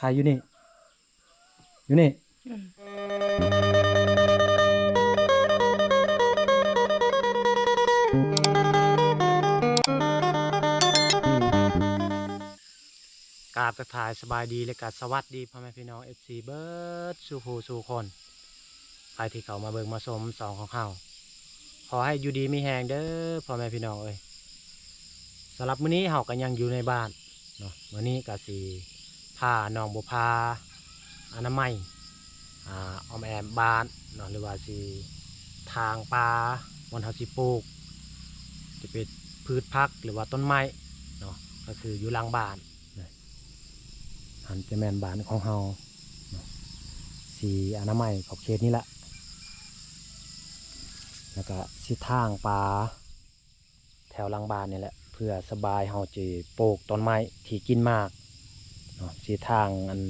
ຂາຍຢູ່ນີ້ ຢູ່ນີ້. ອືມ ກາບທັກທາຍສະບາຍດີ ແລະກະສະຫວັດດີພໍ່ແມ່ພີ່ນ້ອງ ເອັຟຊີ ເບິດສູ່ຜູ້ສູ່ຄົນ ໃຜທີ່ເຂົ້າມາເບິ່ງມາຊົມຊ່ອງຂອງເຮົາ ຂໍໃຫ້ຢູ່ດີມີແຮງເດີພໍ່ແມ່ພີ່ນ້ອງເອີຍ. ສຳລັບມື້ນີ້ເຮົາກໍຍັງຢູ່ໃນບ້ານເນາະ ມື້ນີ້ກໍຊິພານ້ອງບົວຜາອະນາໄມ ອ່າ ອ້ອມແອ້ມບ້ານເນາະ ຫຼືວ່າຊິຖາງປ່າ ບ່ອນເຮົາຊິປູກ ຈະເປັນພືດຜັກ ຫຼືວ່າຕົ້ນໄມ້ເນາະ ກໍຄືຢູ່ຫຼັງບ້ານ. ຫັ້ນຈະແມ່ນບ້ານຂອງເຮົາເນາະ ຊິອະນາໄມຂອບເຂດນີ້ລະ ແລ້ວກະຊິຖາງປ່າແຖວຫຼັງບ້ານນີ້ແຫຼະ ເພື່ອສະບາຍເຮົາຈະປູກຕົ້ນໄມ້ທີ່ກິນໝາກເນາະ ຊິຖາງອັນ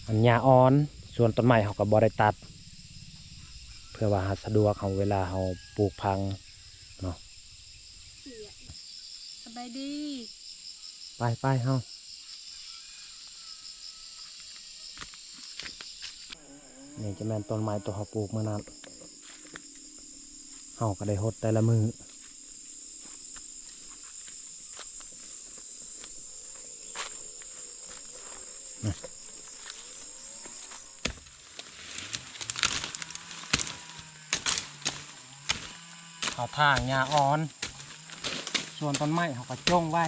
ອັນຫຍ້າອ່ອນ ສ່ວນຕົ້ນໄມ້ເຮົາກໍບໍ່ໄດ້ຕັດ ເພື່ອວ່າເຮົາສະດວກເຮົາເວລາເຮົາປູກຝັງເນາະ. ສະບາຍດີ ໄປ ໄປເຮົາ. ນີ້ຈະແມ່ນຕົ້ນໄມ້ໂຕເຮົາປູກມື້ນັ້ນ ເຮົາກໍໄດ້ຫົດແຕ່ລະມື້. ເຮົາຖາງຫຍ້າອ່ອນ ສ່ວນຕົ້ນໄມ້ເຮົາກໍຈົ່ງໄວ້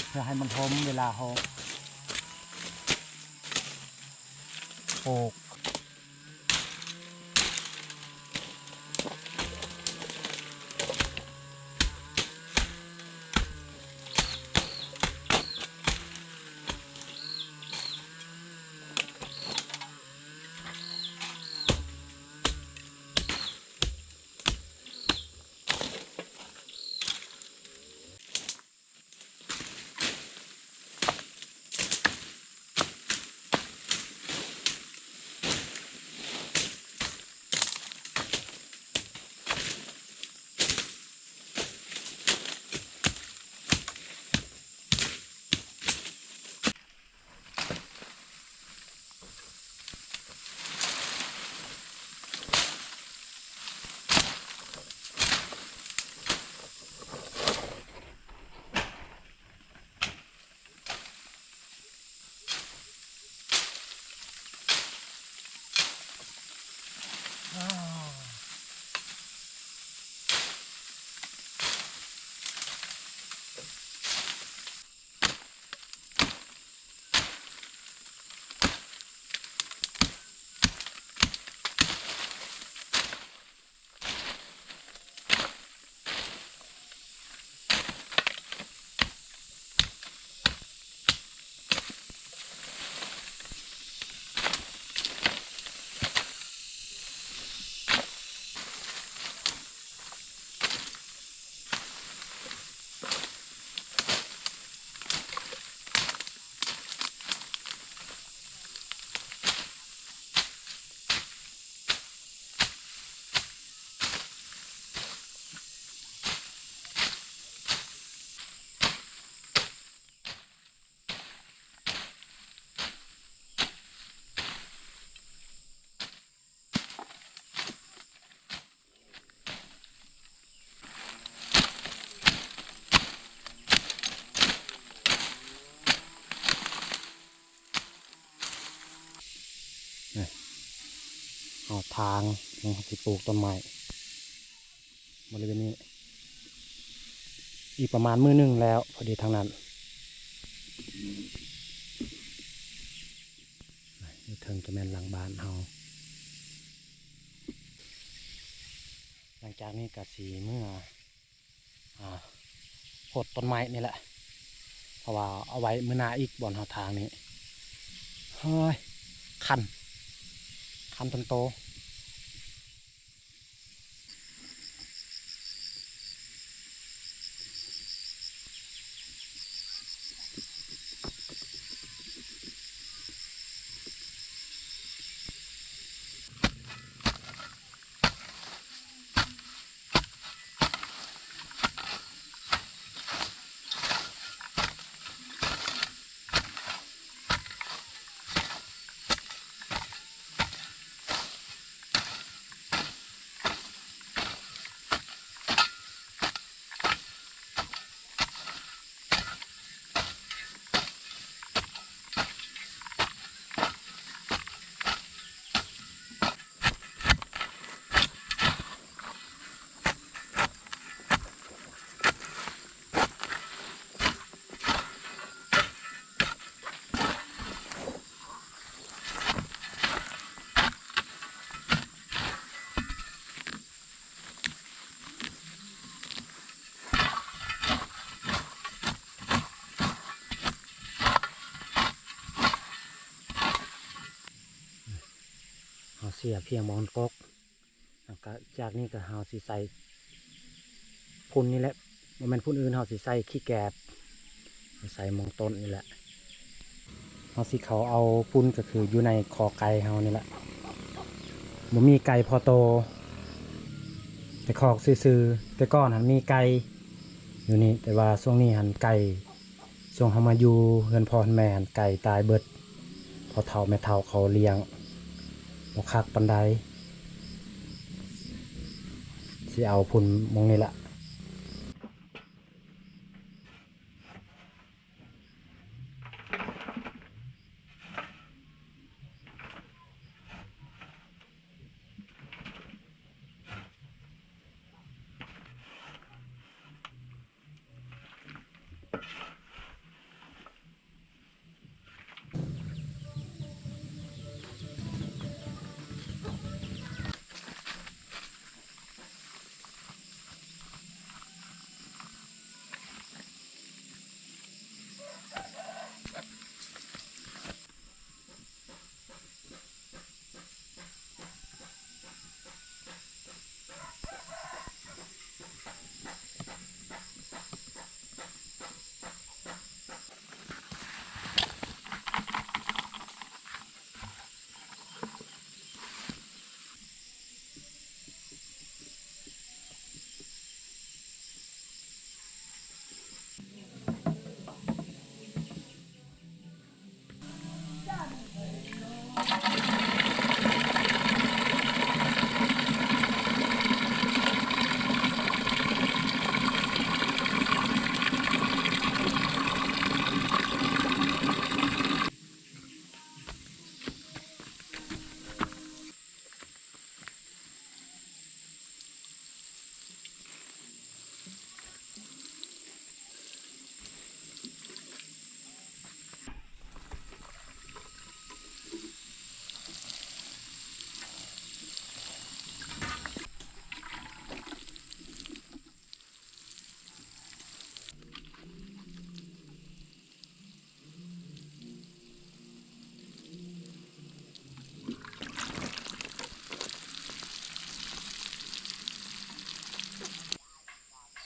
ເພື່ອໃຫ້ມັນຮົ່ມເວລາເຮົາປູກ.ນີ້ ເຮົາຖາງ ເຮົາຊິປູກຕົ້ນໄມ້ບໍລິເວນນີ້ ອີກປະມານມື້ໜຶ່ງແລ້ວ ພໍດີທາງນັ້ນ ຢູ່ເທິງຈະແມ່ນຫຼັງບ້ານເຮົາ. ຫຼັງຈາກນີ້ກະຊິເມືອ ອ່າ ຫົດຕົ້ນໄມ້ນີ້ແຫຼະ ເພາະວ່າເອົາໄວ້ມື້ໜ້າອີກ ບ່ອນເຮົາຖາງນີ້. ໂອ້ຍ ຄັນ ຄັນທັງໂຕ. ເສຍພຽງໝ່ອງກົກ. ແລ້ວກະຈາກນີ້ກະເຮົາຊິໃສ່ຝຸ່ນນີ້ແຫຼະ ບໍ່ແມ່ນຝຸ່ນອື່ນ ເຮົາຊິໃສ່ຂີ້ແກບ ໃສ່ໝ່ອງຕົ້ນນີ້ແຫຼະ. ເຮົາຊິເຂົ້າເອົາຝຸ່ນກະຄືຢູ່ໃນຄອກໄກ່ເຮົານີ້ແຫຼະ ບໍ່ມີໄກ່ພໍໂຕ ແຕ່ຄອກຊື່ໆ. ແຕ່ກ່ອນຫັ້ນມີໄກ່ຢູ່ນີ້ ແຕ່ວ່າຊ່ວງນີ້ຫັ້ນໄກ່ ຊ່ວງເຮົາມາຢູ່ເຮືອນພໍ່ເຮືອນແມ່ຫັ້ນ ໄກ່ຕາຍເບິດ ພໍ່ເຖົ້າແມ່ເຖົ້າເຂົາລ້ຽງບໍ່ຄັກປານໃດ. ຊິເອົາຝຸ່ນໝ່ອງນີ້ລະ.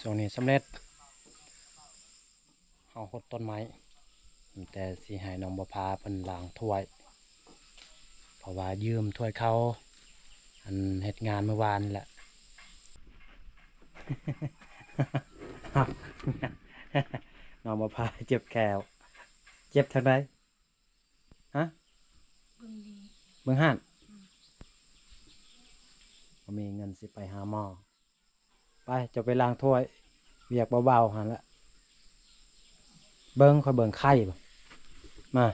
ຊ່ວງນີ້ສຳເລັດ ເຮົາຫົດຕົ້ນໄມ້ ມີແຕ່ຊິໃຫ້ນ້ອງບົວຜາເພິ່ນລ້າງຖ້ວຍ ເພາະວ່າຢືມຖ້ວຍເຂົາ ອັນເຮັດງານມື້ວານນີ້ແຫຼະ. ນ້ອງບົວຜາເຈັບແຂ້ວ ເຈັບທາງໃດ? ຮະ? ເບິ່ງດີ ເບິ່ງຮ້ານ ອືມ ບໍ່ມີເງິນຊິໄປຫາໝໍ. ໄປ ເຈົ້າໄປລ້າງຖ້ວຍ ວຽກເບົາໆຫັ້ນລະ. ເບິ່ງ ຂ້ອຍເບິ່ງໄຂ່ບໍ່ ມາ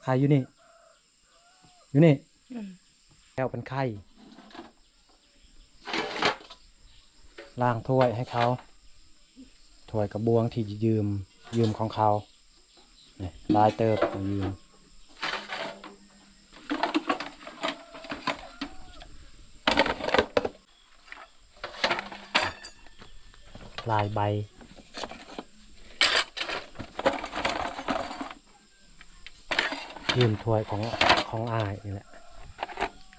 ໄຂ່ຢູ່ນີ້ ຢູ່ນີ້ ອືມ ແລ້ວເປັນໄຂ່ ລ້າງຖ້ວຍໃຫ້ເຂົາ ຖ້ວຍກະບວງທີ່ຢືມ ຢືມຂອງເຂົາ ນີ້ ຫຼາຍເຕີບ ຢືມ ຫຼາຍໃບ ຢືມຖ້ວຍຂອງ ຂອງອ້າຍນີ້ແຫຼະ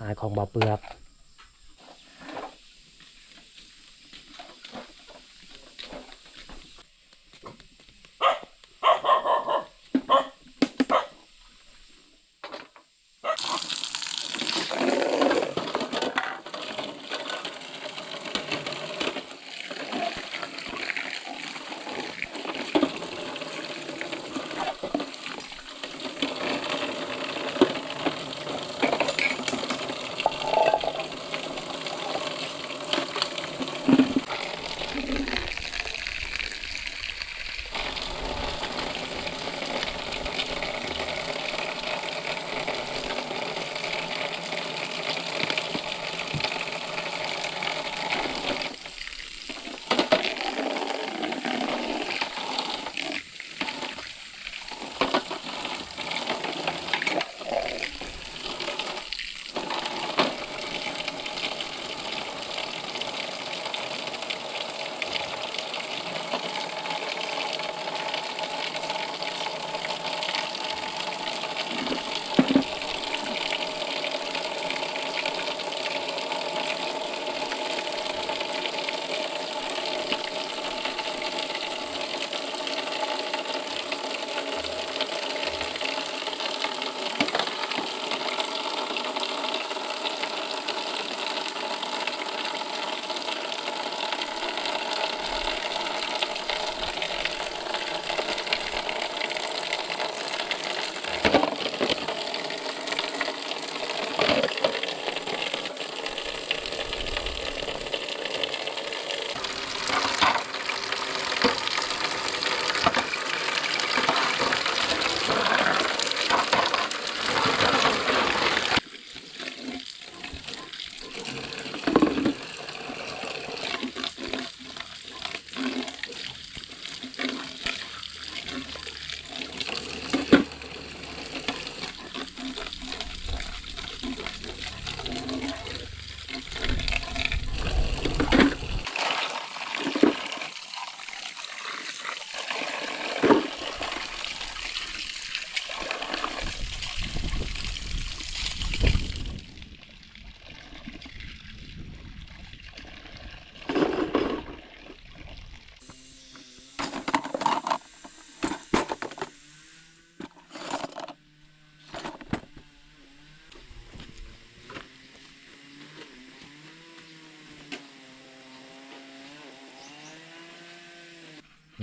ອ້າຍຂອງບ່າວເປືອກ.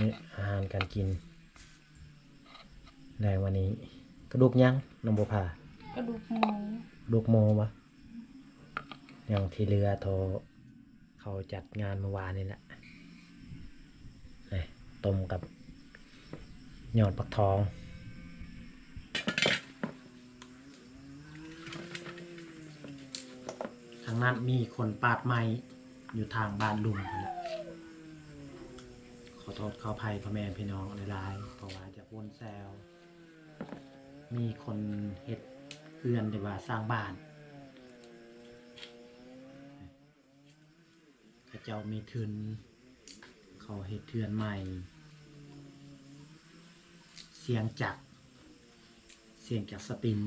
ນີ້ອາຫານການກິນແລງວັນນີ້ ກະດູກຫຍັງ ນ້ອງບົວຜາ? ກະດູກໝູ. ກະດູກໝູບໍ? ຫຍັງທີ່ເຫຼືອໂທ ເຂົາຈັດງານມື້ວານນີ້ແຫຼະ ນີ້ ຕົ້ມກັບຍອດຜັກທອງ. ທາງນັ້ນມີຄົນປາດໄມ້ຢູ່ທາງບ້ານລຸງພຸ້ນແຫຼະ. ຂໍໂທດຂໍອະໄພພໍ່ແມ່ພີ່ນ້ອງຫຼາຍໆ ເພາະວ່າຈະວົນແຊວ ມີຄົນເຮັດເຮືອນ ຫຼືວ່າສ້າງບ້ານ. ເຂົາເຈົ້າມີທຶນ ເຂົາເຮັດເຮືອນໃໝ່ ສຽງຈັກ ສຽງຈັກສະຕິມ.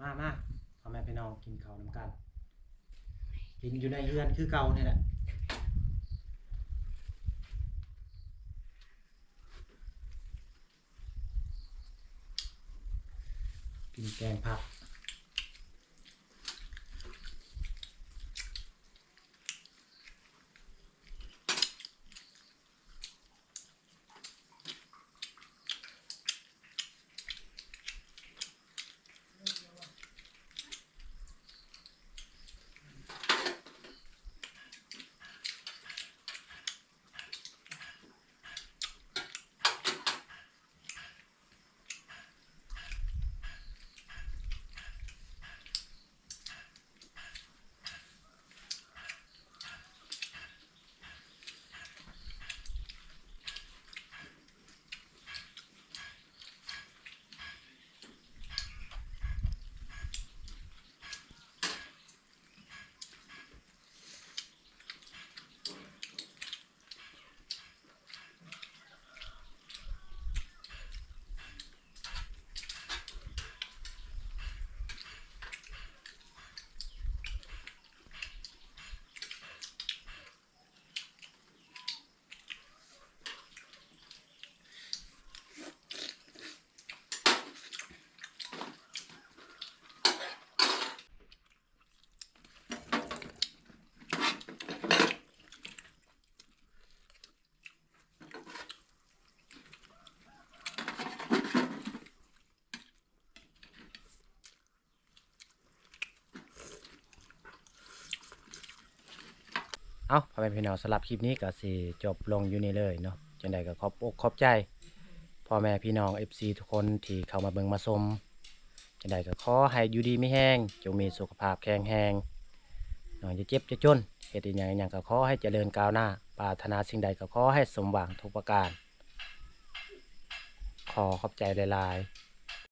ມາ ມາ ພໍ່ແມ່ພີ່ນ້ອງ ກິນເຂົ້ານຳກັນ ກິນຢູ່ໃນເຮືອນຄືເກົ່ານີ້ແຫຼະ ກິນແກງຜັກ. ມ ເອົ້າ ພໍ່ແມ່ພີ່ນ້ອງ ສຳລັບຄລິບນີ້ກໍຊິຈົບລົງຢູ່ນີ້ເລີຍເນາະ. ຈັ່ງໃດກໍຂອບອົກຂອບໃຈພໍ່ແມ່ພີ່ນ້ອງ ເອັຟຊີ ທຸກຄົນທີ່ເຂົ້າມາເບິ່ງມາຊົມ. ຈັ່ງໃດກໍຂໍໃຫ້ຢູ່ດີມີແຮງ, ຈົ່ງມີສຸຂະພາບແຂງແຮງເນາະ, ຢ່າເຈັບຢ່າຈົນ, ເຮັດອີ່ຫຍັງອີ່ຫຍັງກໍຂໍໃຫ້ຈະເລີນກ້າວໜ້າ, ປາດຖະໜາສິ່ງໃດກໍຂໍໃຫ້ສົມຫວັງທຸກປະການ. ຂໍຂອບໃຈຫຼາຍໆ.